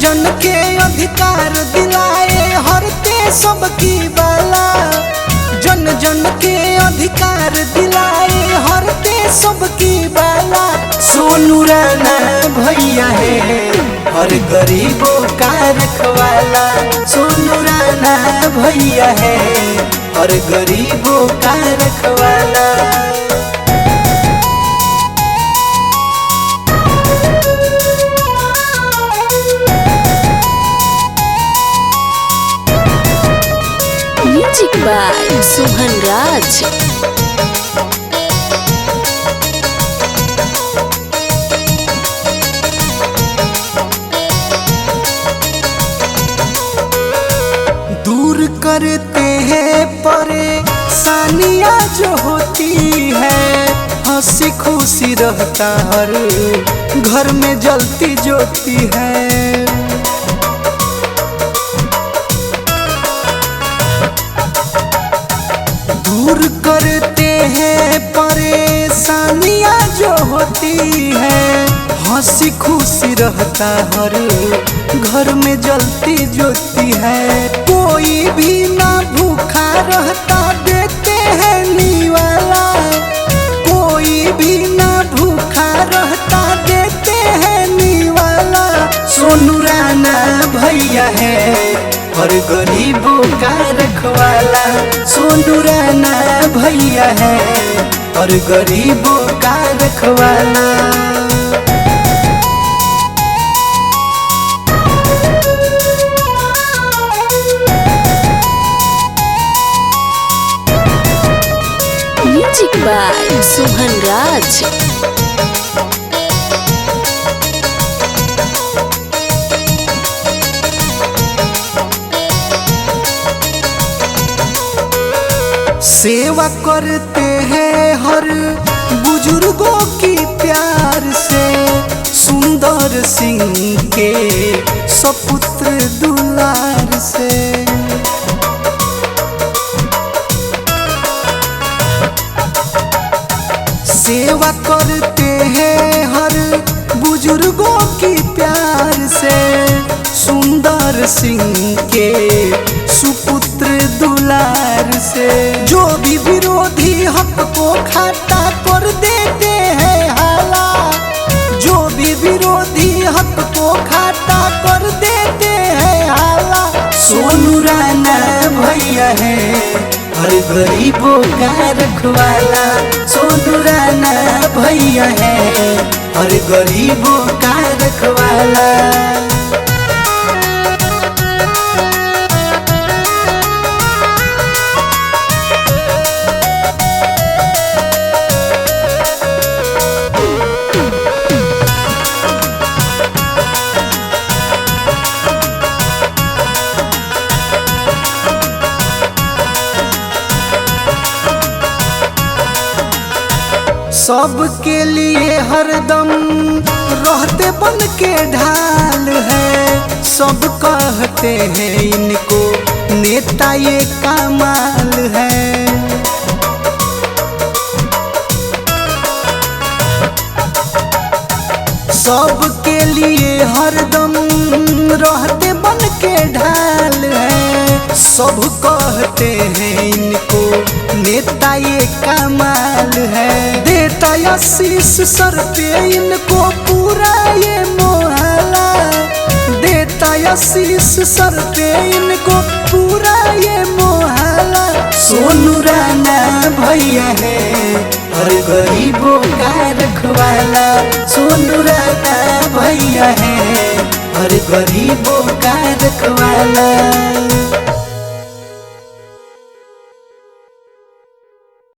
जन के अधिकार दिलाए हरते सबकी बाला। जन जन के अधिकार दिलाए हरते सबकी बाला। सोनू राणा भैया है हर गरीबों का रखवाला। सोनू राणा भैया है हर गरीबों का रखवाला। Music by Sohan Raj. दूर करते हैं परेशानियां जो होती है, हंसी खुशी रहता हर घर में जलती ज्योति है। दूर करते हैं परेशानियां जो होती है, हंसी खुशी रहता हर घर में जलती ज्योति है। कोई भी ना भूखा रहता देते हैं निवाला। कोई भी ना भूखा रहता देते हैं निवाला। सोनू राणा भैया है हर गरीबों का रखवाला। सोनू राणा भैया है हर गरीबों का रखवाला। Music by Sohan Raj. सेवा करते हैं हर बुजुर्गों की प्यार से, सुंदर सिंह के सपुत्र दुलार से। सेवा करते हैं हर बुजुर्गों की प्यार से, सुंदर सिंह के सुपुत्र दुलार से। जो भी विरोधी हक को खाता कर देते हैं हाला। जो भी विरोधी हक को खाता कर देते हैं हाला। सोनू राणा भैया है हर गरीबों का रखवाला। सोनू राणा भैया है हर गरीबों का रखवाला। सबके लिए हरदम रहते बन के ढाल है, सब कहते हैं इनको नेता ये कमाल है। सबके लिए हरदम रहते बन के ढाल है, सब कहते हैं इनको नेता ये कमाल है। देता आशीष सर पे इनको पूरा ये मोहल्ला। देता आशीष सर पे इनको पूरा ये मोहल्ला। सोनू राणा भैया है हर गरीबों का रखवाला। सोनू राणा भैया है हर गरीबों का रखवाला।